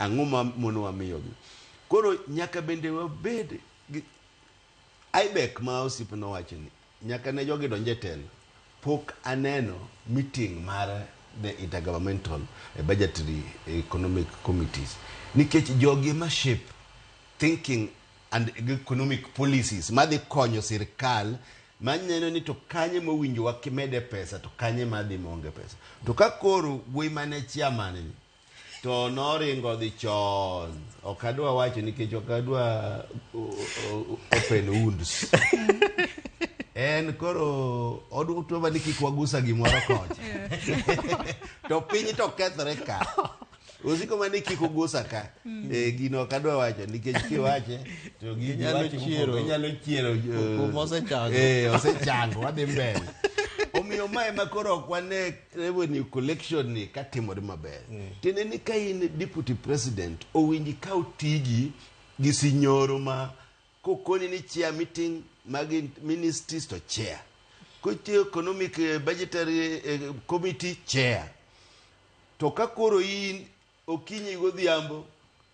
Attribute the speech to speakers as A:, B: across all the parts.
A: Ang'o ma monowa miyogi? Koro nyaka bende wabed gi IBEC ma osiepna owacho ni nyaka ne jogi donj e telo pok aneno meeting mar the intergovernmental budgetary economic committees nikech jogi ema shape thinking and economic policies madhi konyo sirkal maneno ni to kanye mowinjo wakimede pesa to kanye madhi maonge pesa. To ka koro wuoyi mane chairman ni to noringo dhi chon, ok adwa wacho nikech ok adwa open wounds. En koro odwa ni kik wagusa gimoro kocha to piny to kethore ka osiko mana ni kik ugusa ka. Gino ok adwa wacho nikech kiwache to gini
B: Inyalo
A: wacho
B: chiero.
A: inyalo chiero
B: Kuma osechango.
A: Osechango wadhi mbele. Omiyo mae ema koro ok wane revenue collection ni katimore maber. Tiende ni ka in deputy president owinji ikaw tiji gi sinyoro ma kokoni ni chair meeting mag ministries to chair, kotiyo economic budgetary committee chair, to ka koro in okinyi godhiambo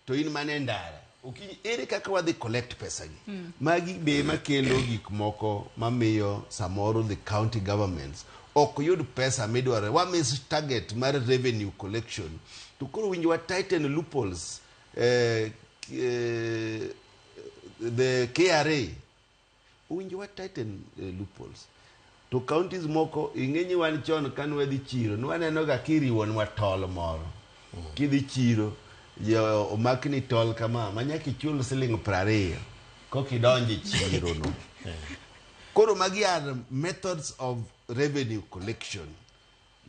A: to in mana e ndara okinyi, ere kaka wadhi collect pesa gi? Magi be ema kelo gik moko mamiyo samoro the county governments ok yud pesa midwaro, wa miss target mar revenue collection. To koro winjo wa tighten loopholes, the KRA owinjo wa tighten loopholes to counties moko. Ing'e ni wan chon ka nwadhi chiro nwaneno ga kiriwonwa tol moro kidhi chiro jo omakni tol kama ma nyaka ichul siling 20 kokidonjo e chiro no. Koro magi are methods of revenue collection.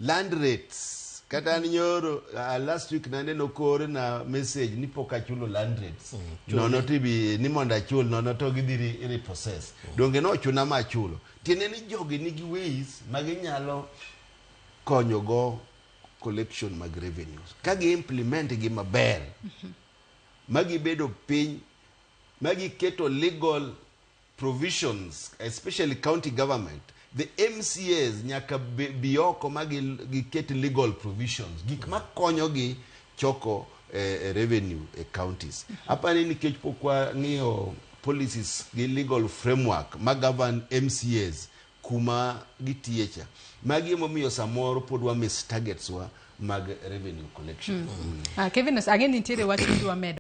A: Land rates, kata an nyoro last week naneno kore na message ni pok achulo land rates nono tibi ni mondo achul nono to gidhi repossess. Donge nochuna ma achulo? Tiende ni jogi nigi ways ma ginyalo konyogo collection mag revenues ka gi implement gi maber ma gibedo piny ma giketo legal provisions, especially county government, the MCAs nyaka bi oko ma giket legal provisions, gik makonyogi choko revenue e counties. Apani nikech pok wang'iyo policies gi legal framework ma govern MCAs kuma gitiye cha, magi emomiyo samoro pod wa miss targets wa mag revenue collection.
C: Ah, Kevin, ang'e ni nitiere wach midwa medo.